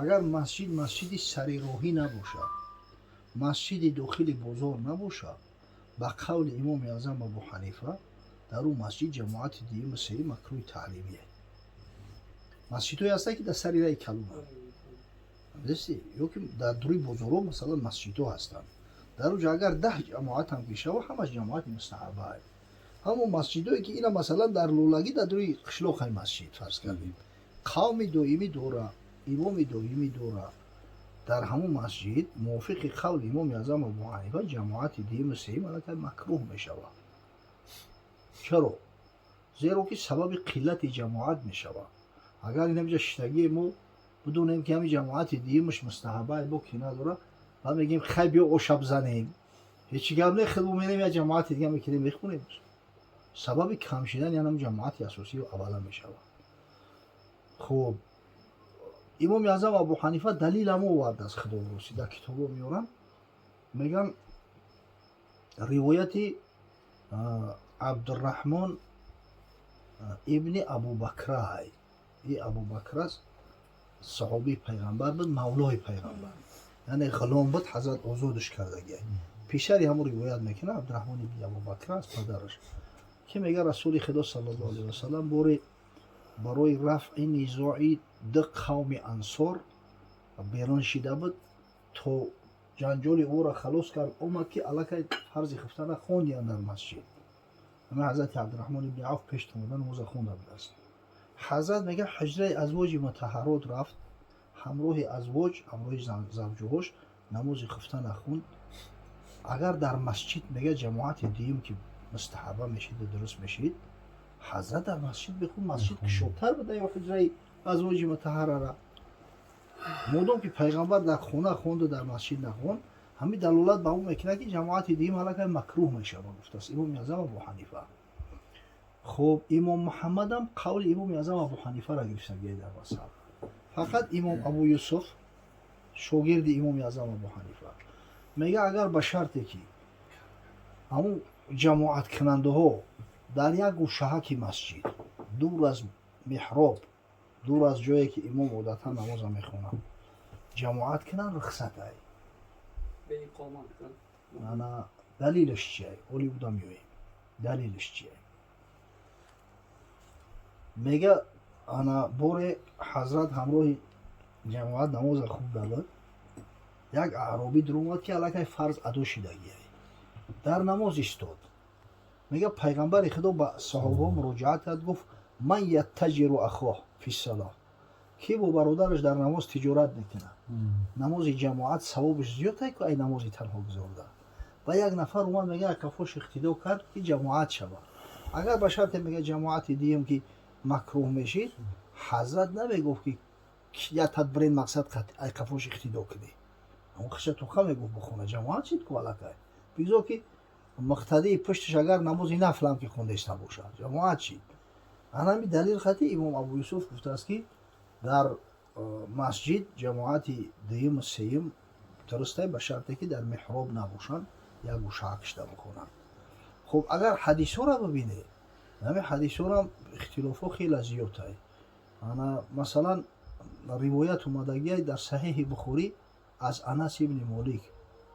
Агар масҷид масҷиди сари роҳӣ набошад, масҷиди дохили бозор набошад, ба қавли Имоми Аъзам Абу Ҳанифа, дар ӯ масҷид ҷамоати дуюму сеюм макрӯҳи таҳримие. Масҷидҳое ҳастанд, ки дар сари раи калонанд, ё ки дар дури бозорҳо, масалан, масҷидҳо ҳастанд. Дар оҷо агар 10 ҷамоатам ки шава, ҳамаш ҷамоати мустаҳаба. Ҳамон масҷидое, ки ина, масалан, дар Лолагӣ, дар дури қишлоқай масҷид, фарз кардем, қавми доимӣ дора, имоми доимӣ дора, дар ҳамон масҷид мувофиқи қавли Имоми Аъзам Абу Ҳанифа ҷамоати дуюму сеюм аллакай макрӯҳ мешавад. Чаро? Зеро ки сабаби қиллати ҷамоат мешавад. Агар инамҷа шиштагии мо бидонем, ки ҳамин ҷамоати дуюмаш мустаҳабай, бо ки надора, баъд мегӯем: «Хай, биё, ошаб занем, ҳечи гап не, хел мерем, як ҷамоати дига мекунем, мехонем». Сабаби кам шидани янам ҷамоати асосию аввала мешавад. Хуб, Имоми Аъзам Абу Ҳанифа далилам овардааст, худоросӣ дар китобо меорам. Меган, ривояти Абдураҳмон ибни Абубакрай. И Абубакрас саҳобии пайғамбар буд, мавлои пайғамбар, яъне ғулом буд, ҳазрат озодш кардагиай. Пешари ҳамон ривоят мекунад, Абдураҳмон ибни Абубакра, аз падараш, ки мега: Расули Худо саллаллоҳу алайҳи васалам боре барои рафъи низои ду қавми ансор берун шида буд, то ҷанҷоли ӯро халос кард, омад, ки аллакай фарзи хуфтана хондиянд дар масҷид. Ама ҳазрати Абдураҳмон ибни Авф пеш омада намоза хонда будааст. Ҳазрат, мега, ҳуҷраи азвоҷи мутаҳаррот рафт, ҳамроҳи азвоҷ, ҳамроҳи завҷуҳош намози хуфтана хонд. Агар дар масҷид, мега, ҷамоати дуюм ки мустаҳаба мешиду дуруст мешид, ҳазрат дар масҷид бихун, масҷид кушодтар буда ё ҳуҷраи азвоҷи мутаҳаррара? Модом ки пайғамбар дар хона хонду дар масҷид нахонд, ҳамин далолат ба он мекунад, ки ҷамоати дуюм аллакай макрӯҳ мешавад, гуфтааст Имоми Аъзам Абу Ҳанифа. Хуб, Имом Муҳаммадам қавли Имоми Аъзам Абу Ҳанифаро гирифтагия дар мазҳаб. Фақат Имом Абу Юсуф, шогирди Имоми Аъзам Абу Ҳанифа, мега: агар ба шарте ки ҳамун ҷамоаткунандаҳо дар як гӯшаҳаки масҷид, дур аз меҳроб, дур аз ҷое ки имом одатан намоза мехонад, ҷамоат кунанд, рухсатай. Ана далилаш чия? Оли буда меоем, далилаш чия? Мега, ана боре ҳазрат ҳамроҳи ҷамоат намоза хуб дадад, як аъробӣ дуромад, ки аллакай фарз адо шидагиай, дар намоз истод. Мега, пайғамбари Худо ба саҳобаҳо муроҷиат кард, гуфт: «Ман яттаҷиру ахоҳ фиссалоҳ?» Ки бо бародараш дар намоз тиҷорат мекунад? Намози ҷамоат савобаш зиёдтай ку ай намози танҳо гузорда. Ва як нафар омад, мега, кафош иқтидо кард, ки ҷамоат шавад. Агар ба шарте, мега, ҷамоати диюм ки макрӯҳ мешид, ҳазрат намегуфт, ки як тадбирин мақсад ай қафош иқтидо кунӣ. Ҳамон хиша туха мегуфт: «Бихона, ҷамоат шид ку аллакай, бигзор ки муқтадии пушташ агар намози нафлам ки хондаиста бошад, ҷамоат шид». Анами далил хати Имом Абу Юсуф гуфтааст, ки дар масҷид ҷамоати дуюму сеюм дурустай, ба шарте ки дар меҳроб набошанд, як гӯшаҳа кишта бихонанд. Хуб, агар ҳадисҳоро бибинед, ҳамин ҳадисҳорам ихтилофҳо хеле зиёдтай. Ана, масалан, ривоят омадагиай дар Саҳеҳи Бухорӣ аз Анас ибни Молик,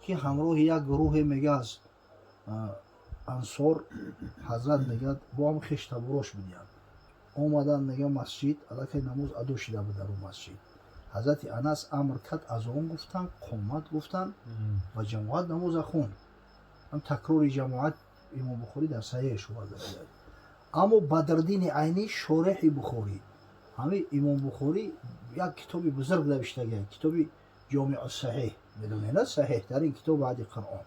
ки ҳамроҳи як гурӯҳе, мега, аз ансор, ҳазрат, мегӯяд, бо ҳам хештабурош будиянд, омаданд, мега, масҷид, аллакай намоз адо шида буд дар он масҷид. Ҳазрати Анас амр кард, азон гуфтанд, қомат гуфтанд ва ҷамоат намоза хонд. Ҳам такрори ҷамоат Имом Бухорӣ дар Саҳеҳаш оварда. Аммо Бадрдини Айнӣ, шореҳи Бухорӣ, ҳамин Имом Бухорӣ як китоби бузург навиштагия, китоби Ҷомиу Саҳеҳ, медонед, на, саҳеҳтарин китоб баъди Қуръон.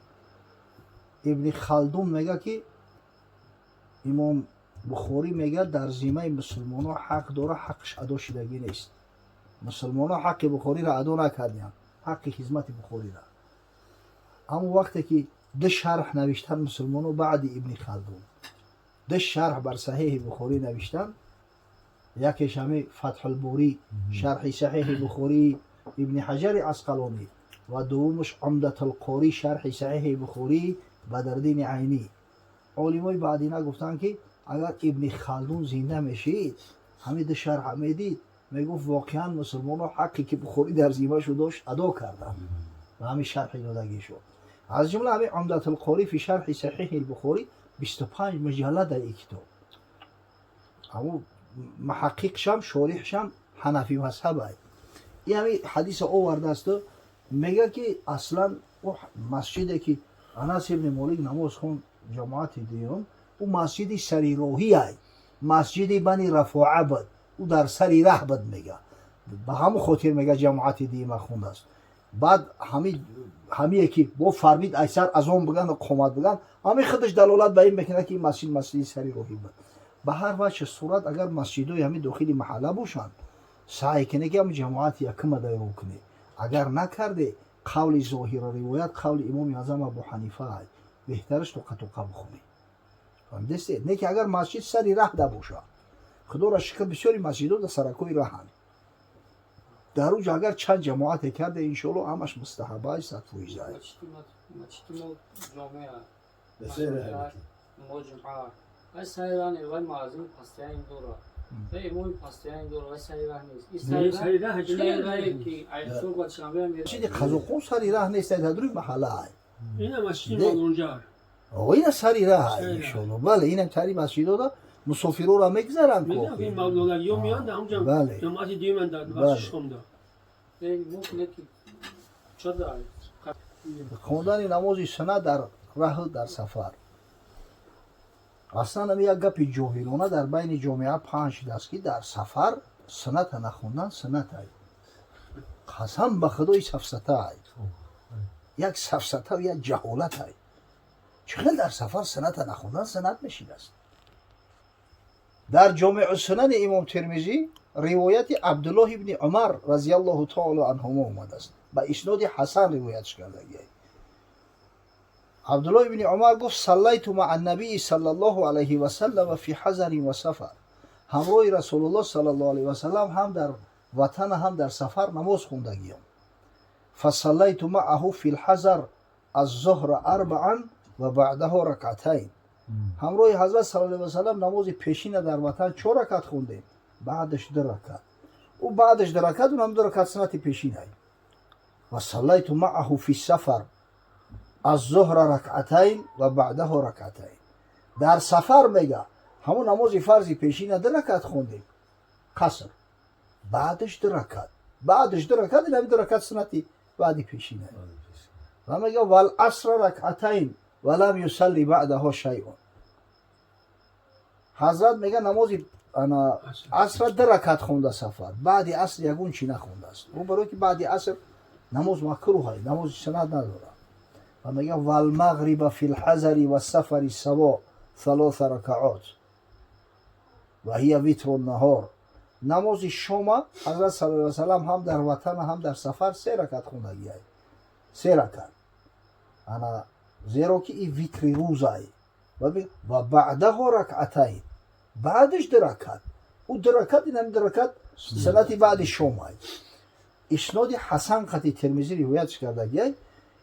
Ибни Халдун мега, ки Имом Бухорӣ, мега, дар зиммаи мусулмонҳо ҳақ дора, ҳаққаш адо шидагӣ нест. Мусулмонҳо ҳаққи Бухориро адо накардианд, ҳаққи хизмати Бухориро. Аммо вақте ки ду шарҳ навиштанд мусулмонҳо баъди Ибни Халдун, ду шарҳ бар Саҳеҳи Бухорӣ навиштанд, якеш ҳами Фатҳулборӣ, шарҳи Саҳеҳи Бухории Ибни Ҳаҷари Асқалонӣ, ва дуввумаш Умдатулқорӣ, шарҳи Саҳеҳи Бухории Бадрдини Айнӣ. Олимои баъдина гуфтанд, ки агар Ибни Халдун зинда мешид, ҳамин ду шарҳа медид. Мегуфт, воқеан мусулмонҳо ҳаққе ки Бухорӣ дар зимашу дошт, адо карданд ва ҳамин шарҳи додагӣ шуд. Аз ҷумла ҳамин Умдатулқорӣ фи шарҳи Саҳиҳи Бухорӣ, 25 муҷаллада ин китоб. Ҳамун муҳаққиқшам, шориҳшам ҳанафӣ мазҳабай. Ин ҳамин ҳадиса овардаасту мега, ки аслан ӯ масҷиде ки Анас ибни Молик намоз хонд ҷамоати дуюм, ӯ масҷиди сари роҳиай, масҷиди Бани Рафоа буд, ӯ дар сари раҳ буд. Мега, ба ҳамон хотир, мега, ҷамоати дуюма хондааст. Баъд ҳамие ки бо фармид, айсар азон биган, қомат биган, ҳамин худаш далолат ба ин мекунад, ки ин масҷид масҷиди сари роҳӣ буд. Ба ҳар ваҷҳи сурат, агар масҷидҳои ҳамин дохили маҳалла бошанд, саъй кунед, ки ҳамин ҷамоати якума дайров кунед. Агар накарде, қавли зоҳира, ривоят, қавли Имоми Аъзам Абу Ҳанифа, беҳтараш тоқа тоқа бихонед. Фаҳмидастед? Не ки агар масҷид сари раҳ да бошад, худоро шукр, бисёри масҷидҳо дар саракҳои раҳанд, дар уҷо агар чанд ҷамоате карде, иншоалло, ҳамаш мустаҳабай, 100%. Масҷиди мо ҷомеа мо ҷумъа вай сари раҳ не, вай муаззини постоянный дора, вай имоми постоянный дора, вай сари раҳ нест. Не, сари раҳ чӣ? Раҳе ки айсор ба душанбе Масҷиди Қазоқон сари раҳ нест, дар рӯи маҳалла. Ина масҷиди Мавлонҷар. Ина сари раҳ. Сари раҳ. Иншоалло, бале, инам тари масҷидода мусофирора мегзаранд. Медонам, ин мавлолагиё меянд ҳамҷа. Бале. Ҷамоати дуюман дар Бале. масҷид хонда. Мумкине ки чода. Хондани намози суннат дар раҳу дар сафар. Аслан ами як гапи ҷоҳилона дар байни ҷомеа паҳн шудааст, ки дар сафар сунната нахондан суннатай. Қасам ба худои, сафсатаай, як сафсата, як ҷаҳолатай. Чӣ хел дар сафар сунната нахондан суннат мешидааст? Дар Ҷомеъу Сунани Имом Термизӣ ривояти Абдуллоҳ ибни Умар разиаллоҳу таоло анҳумо омадааст, ба исноди ҳасан ривоятш кардагиай. Абдуллоҳ ибни Умар гуфт: صليت مع النبي صلى الله عليه وسلم في حضر وسفر. Ҳамроҳи Расулуллоҳ саллаллоҳу алайҳи васалам ҳам дар ватан, ҳам дар сафар намоз хондагиём. فصليت معه في الحضر الظهر أربعا وبعده ركعتين. Ҳамроҳи ҳазрат саллаллоҳу алайҳи васалам намози пешина дар ватан чор ракат хондем, баъдаш ду ракат. Ӯ баъдаш ду ракат, унам ду ракат суннати пешинай. وصليت معه في السفر الظهر ركعتين وبعده ركعتين. Дар сафар, мега, ҳамон намози фарзи пешина ду ракат хондем, қаср, баъдаш ду ракат, баъдаш ду ракат, инами ду ракат суннати баъди пешина. Ва мега: والعصر ركعتين ولم يصل بعدها شيئا. Ҳазрат, мега, намози ана асра ду ракат хонда сафар, баъди аср ягон чӣ нахондааст. Ӯ барое ки баъди аср намоз макруҳай, намози суннат надорад. Ва мега: والمغرب في الحضر والسفر سواء ثلاث ركعات وهي وتر النهار. Намози шома ҳазрат саллаллоҳу алайҳи васалам ҳам дар ватан, ҳам дар сафар се ракат хондагиай, се ракат ана, зеро ки и витри рӯзай. وبعده ركعتين. Баъдаш ду ракат, ӯ ду ракат, инам ду ракат суннати баъди шомай. Исноди ҳасан қати Термизӣ ривоятш кардагиай.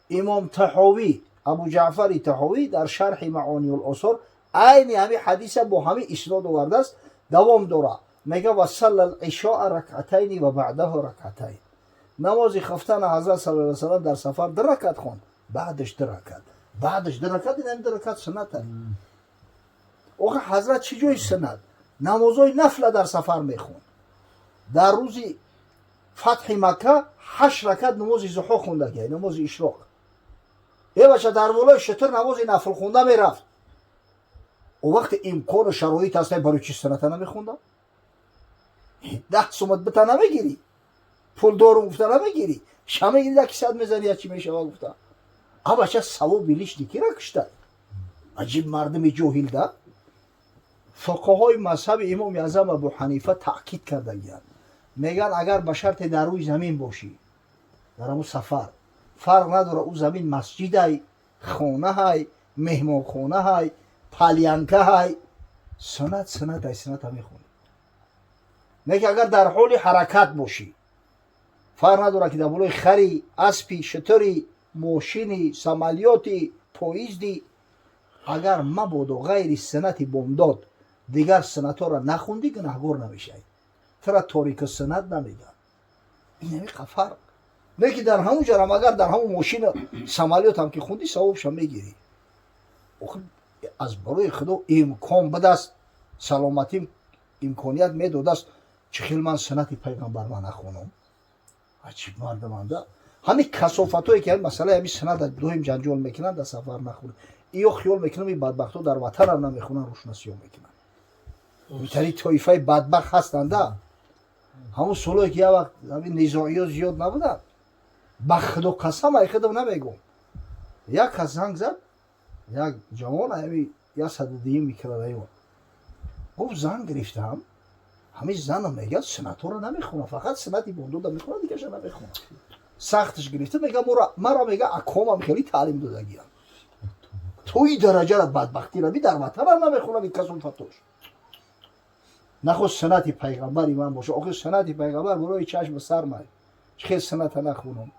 Имом Таҳовӣ, Абу Ҷаъфари Таҳовӣ, дар шарҳи Маониул Осор айни ҳамин ҳадиса бо ҳамин иснод овардааст, давом дора. Мега: وصلى العشاء ركعتين وبعده ركعتين. Намози хуфтана ҳазрат саллаллоҳу алайҳи васалам дар сафар ду ракат хонд, баъдаш ду ракат, баъдаш ду ракат, инам ду ракат суннат. Охи, ҳазрат чӣ ҷои суннат, намозҳои нафла дар сафар мехонд. Дар рӯзи фатҳи Макка ҳашт ракат намози зуҳо хондагиай, намози ишроқ. Е бача, дар болои шутур намози нафл хонда мерафт. О вақте имкону шароит ҳаста, барои чӣ сунната намехонда? 10 сумат бита намегирӣ, пул дорум гуфта намегирӣ, ша мегирӣ, яки сад мезанӣ, я чӣ мешава гуфта. А бача, савоби лишний кира кушта? Аҷиб мардуми ҷоҳил да. Фуқаҳои мазҳаби Имоми Аъзам Абу Ҳанифа таъкид кардагиянд, мегӯянд, агар ба шарте дар рӯи замин бошӣ, дар ҳамун сафар, фарқ надорад, ӯ замин масҷидай, хонаҳай, меҳмонхонаҳай, палянкаҳай, суннат суннатай, сунната мехонӣ. Не ки агар дар ҳоли ҳаракат бошӣ, фарқ надорад, ки дар болои хари, аспи, шутури, мошини, самолёти, поезди, агар мабодо ғайри суннати бомдод дигар суннатҳоро нахондӣ, гунаҳгор намешавӣ. Тра торика суннат намеган. Ин ҳамиқа фарқ. Не ки дар ҳамун ҷарам, агар дар ҳамун мошина, самолётам ки хунди, савобша мегирӣ. Охир, аз барои Худо, имкон бидаст, саломатим имконият медодаст, чӣ хел ман суннати пайғамбар ман нахонам? Аҷиб мардаманда. Ҳамин касофатое ки ҳамин масъалаи ҳамин сунната доим ҷанҷол мекунанд, дар сафар нахонад, иё хиёл мекунам, ин бадбахтҳо дар ватанам намехонанд, рӯшнасиё мекунанд. Митари тоифаи бадбахт ҳастанда. Ҳамун солое ки як вақт ҳамин низоиё зиёд набуданд, ба Худо қасам, ай худам намегӯм, як кас занг зад, як ҷавон, ҳами 102-юм микрорайон. Гуфт, занг гирифтам, ҳамин занам мегӯяд, суннатҳоро намехонам, фақат суннати бондода мехонам, дигаша намехонам. Сахташ гирифта, мега, мара, мега, акомам хеле таълим додагиям. То и дараҷара бадбахтира би, дар ватанам намехонам, ин касофатош. Нахост суннати пайғамбари ман боша. Охир, суннати пайғамбар барои чашми сар май. Чӣ хел сунната нахонам?